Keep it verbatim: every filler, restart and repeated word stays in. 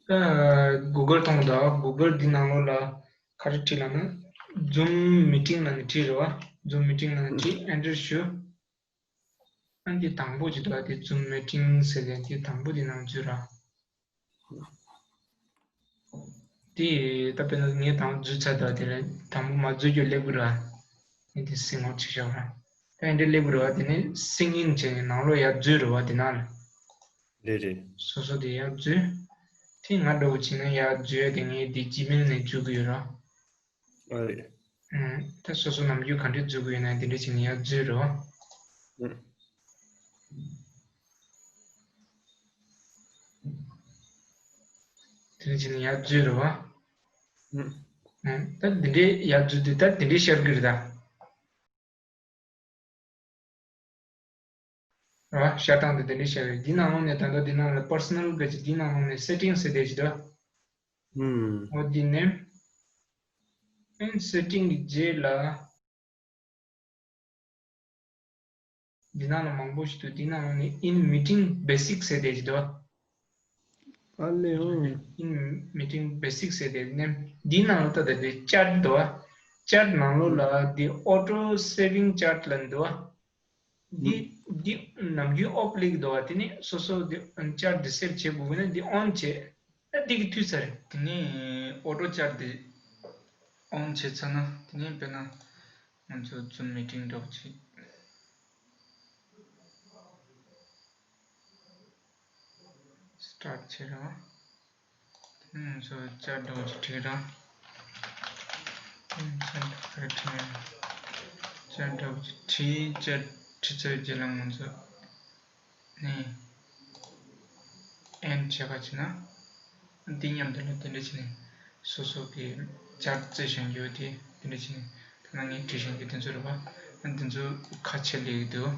ད་Google་མཐོང་དང་། Google་འདི་ནང་ལོགས་ལ་ག་རེ་བྲིས་ལབ་ན། Zoom meeting་ལབ་ནས་བྲིས་རེད་བ། Zoom meeting་ལབ་ནས་བྲིས། Enter་ཞུ། ཨ་འདི་དང་པོ་ཅིག་འདུག་བ། དེ་Zoom meeting་ཟེར་ཏེ་འདི་དང་པོ་འདི་ནང་འཛུལ་ར། དེ་ད་དཔེར་ན་ངས་དང་པོ་འཛུལ་ཚར་དུས། དེ་ལས་དང་པོ་མ་འཛུལ་རྒྱུ་སླེབས་ཀྱི་རེད་བ། ཨ་འདི་སིང་ཨའུཊ་ཅིག་བཞག་ར། ད་ཨ་འདི་སླེབས་ཀྱི་རེད་བ། དེ་ནས་སིང་ཨིན་བྱས་ནས་ནང་ལོགས་ཡར་འཛུལ་རེད་བ། དེ་ནང་ལ། རེད་རེད། སོ་སོ་དེ་ཡར་འཛུལ། དེ་ང་འདྲ་བོ་བྱས་ན་ཡར་འཛུལ་ཡ་དེ་ངས་དེ་Gmail་ནས་འཛུལ་གྱི་ཡོད་ར། ཨ་རེད། ཨ་ད་སོ་སོ་ནམ་རྒྱུན་ག་འདྲས་འཛུལ་གྱི་ཡོད་ན་དེ་འདྲས་བྱས་ནས་ཡར་འཛུལ་རོ། ཨ་དེ་འདྲས་བྱས་ནས་ཡར་འཛུལ་རོ། ཨ་ད་དེ་འདྲས་ཡར་འཛུལ་དུས་ད་དེ་འདྲས་ཤར་གྱི་རེད་ད། རེད་བ། ཤར་སྟངས་དེ་དེ་འདྲས་ཤར་རེད། འདི་ནང་ལོགས་ནས་ད་ལྟ་འདི་ནང་ལ་Personal་ག་ཅིག་འདི་ནང་ལོགས་ནས་Settings་ཟེར་དེ་ཅིག་འདུག་ཨུམ། འོ་འདི་ནས། ཨན་Setting་གི་རྗེས་ལ། འདི་ནང་ལ་མང་པོ་ཞིག་འདུག་འདི་ནང་ལོགས་ནས་In Meeting Basic་ཟེར་དེ་ཅིག་འདུག་ཨ་ལེ་ཨོ། In Meeting Basic་ཟེར་དེ་ནས་འདི་ནང་ལ་ད་ལྟ་དེ་Chat་འདུག Chat་ནང་ལོགས་ལ་འདི་Auto Saving Chat་ལབ་འདུག་འདི་འདི་ནམ་རྒྱུན་ཨོཕ་སླེབས་འདུག་བ། དེ་ནི་སོ་སོ་འདི་ཅར་འདི་སེབ་བྱེད་དགོས་ན་འདི་ཨོན་བྱེད། ཨ་འདི་གི་མཐུད་ཚར་རེད། དེ་ནི་ཨོ་ཊོ་ཅར་འདི་ཨོན་བྱེད་ཚར་ན། དེ་ནི་དཔེར་ན་ང་ཚོ་Zoom meeting་འདྲ་བོ་ཅིག་སི་ཊར་ཊི་བྱེད་རོགས། དེ་ནས་ང་ཚོ་ཅར་འདྲ་བོ་ཅིག་བྲིས་ར། དེ་ནས་ཅར་འདྲ་བོ་ཅིག་བྲིས། ཅར་འདྲ་བོ་ཅིག་བྲིས། ཅར་བྲིས་ཚར་རྗེས་ལ་ང་ཚོ་ནས་ཨེན་ཌི་བྱེད་པ་བྱས་ན། འདི་མཉམ་དུ་ལ་དེ་འདྲ་བྱས་ནས་སོ་སོ་གི་ཅར་བརྩེ་བཞིན་ཡོད་དེ། དེ་འདྲ་བྱས་ནས་ད་ང་ངས་བྲིས་བཞིན་གི་དེ་ཚོ་རེད་བ། འདི་ཚོ་ཁ་ཕྱེ་ལེགས་འདུག